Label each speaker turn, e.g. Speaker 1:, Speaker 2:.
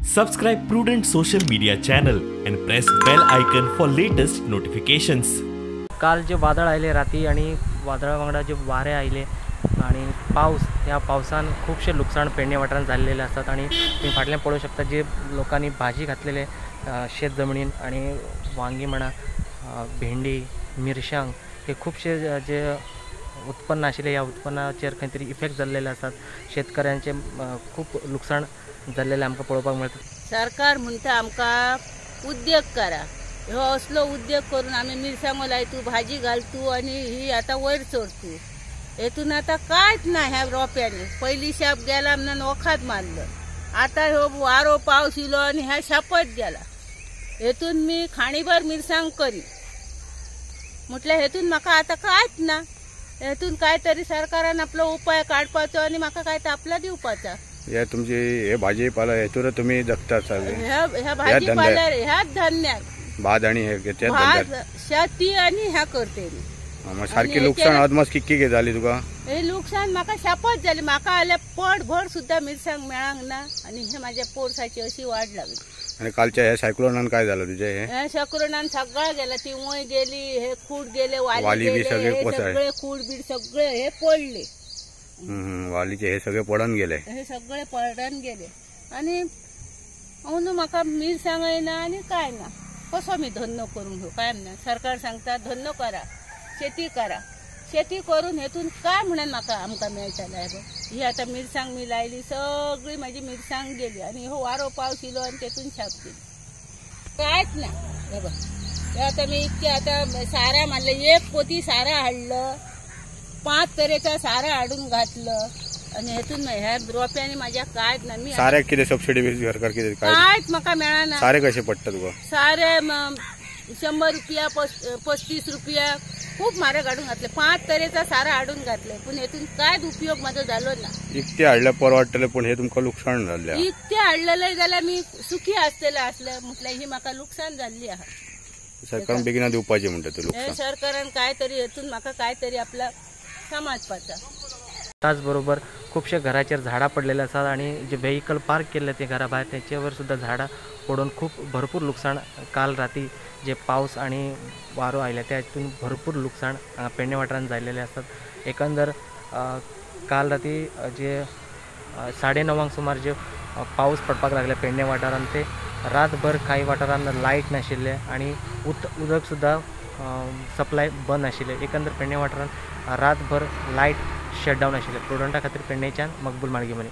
Speaker 1: Subscribe Prudent social media channel and press bell icon for latest notifications.
Speaker 2: काल जे वादळ आयले राती आणि वादळा वांगडा जे वारे आयले आणि पावस, ह्या पावसान खुबशे लुकसाण पेडणे वाठारांत जाल्लेले आसात. आणि तुम्ही फाटल्यान पळोवंक शकता जे लोकांनी भाजी घातलेले शेत जमनीन आणि वांगी म्हणा, भेंडी, मिरसांग हे खुबशे जे उत्पन्न आशिल्ले ह्या उत्पन्नाचेर खंय तरी इफेक्ट जाल्लेले आसात. शेतकऱ्यांचे खूब लुकसाण जाल्लेले आमकां पळोवपाक मेळटा.
Speaker 3: सरकार म्हणटा आमकां उद्योग करा, हो असलो उद्योग करून आमी मिरसांगो लायतू, भाजी घालतू आनी ही आतां वयर चडतू. हेतून आतां कांयच ना. ह्या रोप्यांनी पयली शाप गेला म्हणून वखद मारलं, आतां ह्यो वारो पावस इलो आनी ह्या शापच गेला. हेतून मी खाणीभर मिरसांग करी म्हटल्यार हेतून म्हाका आतां कांयच ना. हेतून काय तरी सरकारान आपलो उपाय काडपाचो आनी म्हाका काय तर आपला दिवपाचा.
Speaker 4: हे तुमची हे भाजी पाला हेतून तुम्ही जगता सगळे.
Speaker 3: ह्या भाजी पाल्यार ह्याच धान्यार
Speaker 4: भात आणि हे
Speaker 3: भात शेती आणि ह्या करते मी.
Speaker 4: सारखी लुकसाण आदमास कितकी जाली तुका?
Speaker 3: हे लुकसाण म्हाका शापच जाली. म्हाका जाल्यार पोटभर सुद्दां मिरसांग मेळांक ना आनी हे माझ्या पोरसाची अशी वाट लागली.
Speaker 4: आणि कालच्या ह्या सायक्लोनान काय झालं तुझे?
Speaker 3: हे सायक्लोनान सगळं गेलं, ती वय गेली, हे खूड गेले, वाली बी सगळे, सगळे खूड बीड सगळे हे पडले.
Speaker 4: वालीचे हे सगळे पडून गेले,
Speaker 3: हे सगळे पडून गेले. आणि अंदू म्हाका मिरसांगय ना आनी काय ना. कसो मी धंदो करून घेऊ काय ना. सरकार सांगता धंदो करा, शेती करा. शेती करून हेतून काय म्हणून म्हाका आमकां मेळटलें? ही आतां मिरसांग मी लायली, सगळी म्हाजी मिरसांग गेली आनी हो वारो पावस इलो आनी तेतून शाप गेली. कांयच ना. हे बघ हे आतां मी इतके आतां सारा मारलें, एक पोती सारा हाडलं, 5 तरेचा सारा हाडून घातलं आनी हेतून ह्या रोप्यांनी म्हाज्या कांयच ना. मी
Speaker 4: साऱ्याक कितें सबसिडी बी सरकार कितें
Speaker 3: कांयच म्हाका मेळना.
Speaker 4: सारे कशे पडटा तुका?
Speaker 3: सारे 100 रुपया, 35 रुपया खूप म्हारग हाडून घातले. 5 तरेचा सारा हाडून घातले, पूण हेतून कांयच उपयोग म्हाजो जालो ना.
Speaker 4: इकते हाडल्यार परवडटलें, पूण हे तुमकां लुकसाण जाल्लें.
Speaker 3: इकते हाडलेलें जाल्यार मी सुखी आसतलें आसलें, म्हटल्यार ही म्हाका लुकसाण जाल्ली आहा.
Speaker 4: सरकारान बेगिना दिवपाचें म्हणटा तें लुकसाण.
Speaker 3: सरकारान काय तरी हेतून म्हाका काय तरी आपला समाजपाचा.
Speaker 2: त्याचबरोबर खुबशे घराचेर झाडां पडलेले आसात आणि जे व्हेकल पार्क केल्ले ते घरा भायर तेचेवर सुद्दां झाडां पडून खूप भरपूर लुकसाण काल राती जे पावस आणि वारो आयले त्यातून भरपूर लुकसाण पेडणे वाठारांत जाल्लेले आसात. एकंदर काल राती जे 9:30 सुमार जे पावस पडपाक लागले पेडणे वाठारांत, ते रातभर कांय वाठारांत लायट नाशिल्ले आणि उदक सुद्दां सप्लाय बंद आशिल्ले. एकंदर पेडणे वाठारांत रातभर लायट शटडावन आशिल्ले. प्रुडंटा खातीर पेडणेच्यान मकबूल माळगीमनी.